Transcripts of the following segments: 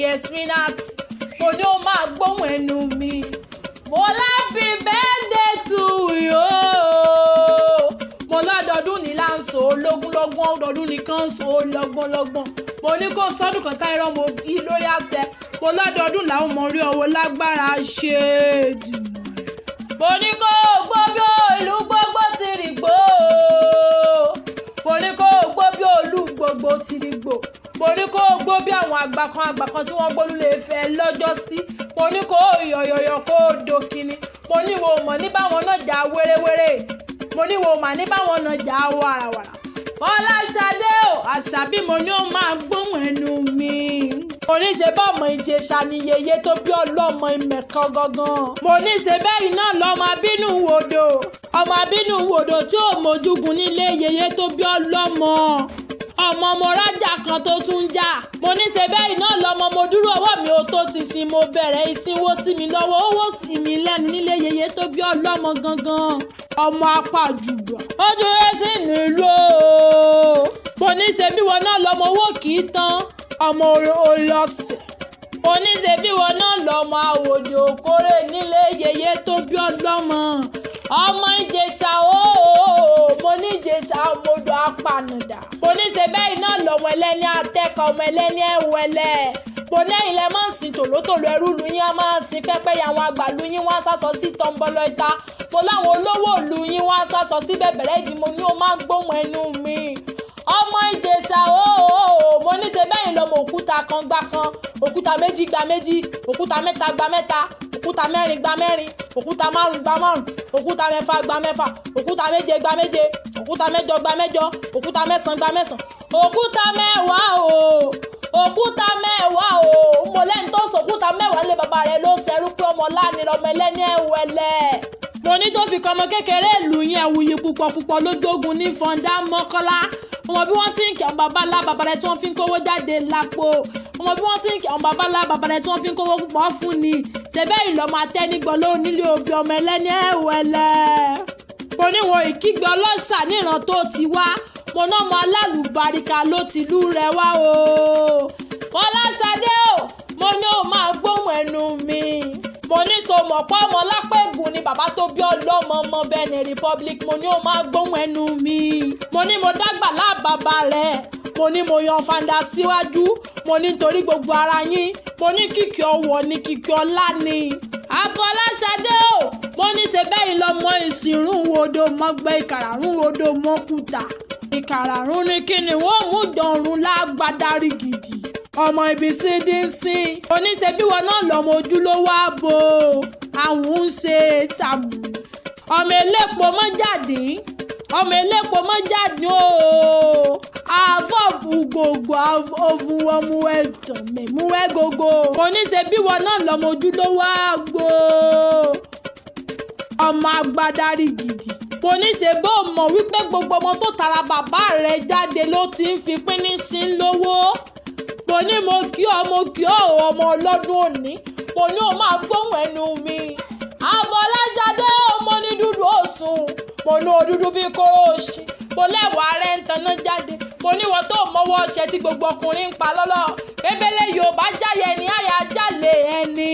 Yesminat, mo ní ó máa gbóhùn ẹnu mi. Mo happy birthday to you. Mo lọ́dọọdún ní láǹṣó lógúnlógún, ọdọọdún nìkan ń so lọ́gbọ́nlọ́gbọ́n. Mo ní kó sọ́dún kan táyọ̀ mo bí lórí àtẹ. Mo lọ́dọọdún làwọn ọmọ rí ọwọ́ lágbára ṣe é dùn. Mo ní kó gbó bí olú gbogbo ti rí gbó. Mo ní kó gbó bí olú gbogbo ti rí gbó. Mo ní kó gbó bí àwọn àgbà kan àgbà kan tí wọ́n gbólú lè fẹ́ lọ́jọ́ sí. Mo ní kó yọ̀yọ̀yọ̀ kó dòkìní. Mo ní wo mọ̀ ní báwọn náà jà wérewére. Mo ní wo mà ní báwọn náà jà wàràwàrà. Fọláṣadé o, Àṣàbí, mo ní ó máa gbóhùn ẹnu mi. Mo ní ṣe bá ọmọ Ìjẹ̀ṣà ni yèyé tó bí ọlọ́mọ ìmẹ̀kan gangan. Mo ní ṣe bẹ́ẹ̀ iná lọ́mọ abínú wòdò. Ọmọ abínú wòdò tí ò mójúgun nílé yèyé tó bí ọlọ́mọ. Ọmọ mo rájà kan tó tún jà. Mo ní ṣe bẹ́ẹ̀ iná lọ́mọ mo dúró ọwọ́ mi ò tó ṣinṣin, mo bẹ̀rẹ̀ ìsinwó sí mi lọ́wọ́, owó sí mi lẹ́nu nílé yèyé tó bí ọlọ́mọ gangan. Ọmọ apàjùbà. Ó dúró sí nílùú o. Mo ní ṣe bí wọn náà lọ́mọ owó kì í tán. Ọmọ olọ́sẹ̀. Mo ní ṣe bí wọn náà lọ́mọ àwòdì òkórè nílé yèyé tó bí ọlọ́mọ. Ọmọ Ìjẹ̀ṣà ooo. Mo ní Ìjẹ̀ṣà ọmọdé apanàdà. Mo ní ṣe bẹ́ẹ̀ iná lọ́mọ ẹlẹ́ni atẹ́kọ̀, ọmọ ẹlẹ́ni ẹ̀wẹ̀lẹ̀. Mo ní ẹ̀yin lẹ máa ń sin tòlótòló, ẹrú lu yín á máa ń sin pẹ́pẹ́yẹ, àwọn àgbà lu yín wọ́n á sásọ sí tọ́ńbọ́lọ́ ìta. Mo láwọn olówó lu yín wọ́n á sásọ sí bẹ̀bẹ̀rẹ̀ ìdí. Mo ní ó máa gbóhùn ẹnu mi. Ọmọ Ìjẹ̀ṣà ooo. Mo ní ṣe bẹ́ẹ̀ lọ́mọ òkúta kan gbá kan, òkúta méjì gba méjì, òkúta mẹ́ta gba mẹ́ta, òkúta mẹ́rin gba mẹ́rin, òkúta márùn gba márùn, òkúta mẹ́fà gba mẹ́fà, òkúta méje gba méje, òkúta mẹ́jọ gba mẹ́jọ, òkúta mẹ́sàn gba mẹ́sàn, òkúta 10 o, òkúta 10 o. Mo lẹ́ni tó sọ òkúta 10 lé bàbá rẹ̀ ló ṣẹrú pé ọmọ láàánú ọmọ ẹlẹ́ni ẹ̀wẹ̀lẹ̀. Mo ní tó fi kọ́ ọmọ kékeré ìlú yẹn wuyì púpọ̀ púpọ̀ lójógun ní fọ́ndá mọ́kọ́lá. Mo mọ bí wọ́n ti ń kí àwọn baba ńlá bàbá rẹ̀ tí wọ́n fi ń kówó jáde lápò. Mo mọ bí wọ́n ti ń kí àwọn baba ńlá bàbá rẹ̀ tí wọ́n fi ń kówó púpọ̀ fún ni. Ṣé bẹ́ẹ̀ ìlọ́mọ atẹ́nigbọ̀n ló nílé òbí ọmọ ẹlẹ́ni ẹ̀wẹ̀lẹ̀. Mo ní wọn ìkígbe ọlọ́ṣà níran tó ti wá. Mo ná ọmọ alálùbáríkà ló ti lú rẹ wá o. Fọláṣadé o, mo ní ó máa gbóhùn ẹnu mi. Mo ní so mọ̀ pé ọmọ lápẹ̀gùn ni bàbá tó bí ọlọ́mọ ọmọ Benin Republic. Mo ní ó máa gbóhùn ẹnu mi. Mo ní mo dàgbà lábàbà rẹ̀. Mo ní mo yan fanda síwájú. Mo ní nítorí gbogbo ara yín. Mo ní kìkì ọwọ́ ni kìkì ọlá ni. Àfọláṣadé o, mo ní ṣe bẹ́ẹ̀ lọ́mọ ìsìnrún wodò mọ́gbẹ́ ìkàràrún wodò mọ́kúta. Ìkàràrún ní kíni wọ́n mú dọ̀rùn lágbádárí gidi. Ọmọ ibi sí dín sí. Mo ní ṣe bí wọn náà lọ́mọ ojúlówó ààbò. Àwọn ń ṣe tàmù. Ọmọ elépo mọ́ jáde. Ọmọ elépo mọ́ jáde o. Àfọ̀fù gbogbo òfúwọ́mú ẹ̀tàn mẹ̀múwẹ́ gbogbo. Mo ní ṣe bí wọn náà lọ́mọ ojúlówó àgbo. Ọmọ agbádárí gidi. Mo ní ṣe bó mọ̀ wípé gbogbo ọmọ tó tara bàbá rẹ̀ jáde ló ti ń fi pínísín lówó. Mo ní mo kí ọ, mo kí ọ ọmọ ọlọ́dún òní. Mo ní o máa gbóhùn ẹnu mi. Àfọláṣadé ọmọ ní dúdú òsùn. Mo ní o dúdú bí kóró òṣì. Mo lẹ́wàá rẹ̀ ń taná jáde. Mo ní ìwọ tó mọ́wọ́ ọṣẹ tí gbogbo ọkùnrin ń pa lọ́lọ́. Bébélé Yorùbá jáyẹ ẹni àyà jálè ẹni.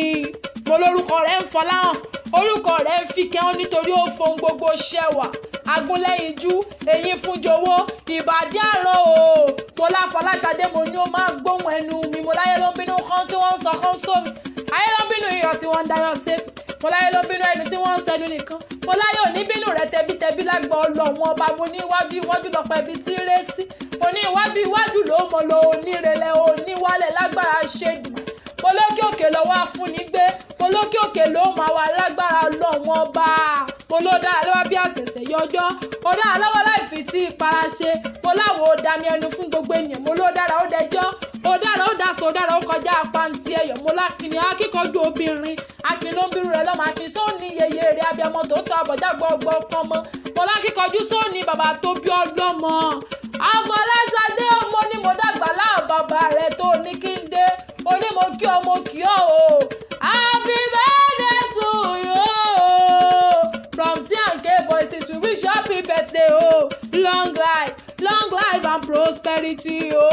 Mo lórúkọ rẹ̀ ń fọláhàn. Orúkọ rẹ̀ ń fi kẹ́hán nítorí ó fohun gbogbo ṣẹwà. Agúnlẹ́yinjú, eyín fún jowó, ìbàdí àrán o. Mo láfọláṣadé, mo ní ó máa gbóhùn ẹnu mi. Mo láyé ló ń bínú kan tí wọ́n ń sọ kan sómi. Ayé ló ń bínú iyọ̀ tí wọ́n ń dayọ̀ ṣe. Mo láyé ló ń bínú ẹnu tí wọ́n ń sẹnu nìkan. Mo láyé ò ní bínú rẹ̀ tẹbítẹbí lágbọ́ ọlọ́run ọba. Mo ní iwájú iwájú lọ́pọ̀ ibi tí ń ré sí. Mo ní iwájú iwájú ló mọ̀ lọ onírẹ̀lẹ̀ oníwálẹ̀ lágbára ṣe dùn. Mo lókè òkè lọ́wọ́ afúnni gbé. Mo lókè òkè ló máa wà lágbára ọlọ́run ọba. Mo ló dára lọ́wọ́ bí àṣẹ̀ṣẹ̀ yọjọ́. Mo dára lọ́wọ́ láì fi tí ìpara ṣe. Mo láwo ó dami ẹnu fún gbogbo ènìyàn. Mo ló dára ó dẹjọ́. Ó dára ó daṣọ, ó dára ó kọjá pàǹtí ẹ̀yọ̀. Mo lákìní akíkanjú obìnrin. Akin ló ń bírú rẹ̀ lọ́mọ. Akin sóòní yeye rẹ̀ abiyamọ tó tọ́ àbọ̀já gbọ́gbọ́ pọ́nmọ́. Mo lákìkanjú sóòní bàbá tó bí ọlọ́mọ. Àfọláṣadé ọmọ ni mo dàgbà láàbàbà rẹ̀ tó ní kí n dé. Mo ní mo kí ọ, mo kí ọ o. Happy birthday to you. From T&K Voices, we wish you happy birthday o. Long life and prosperity o.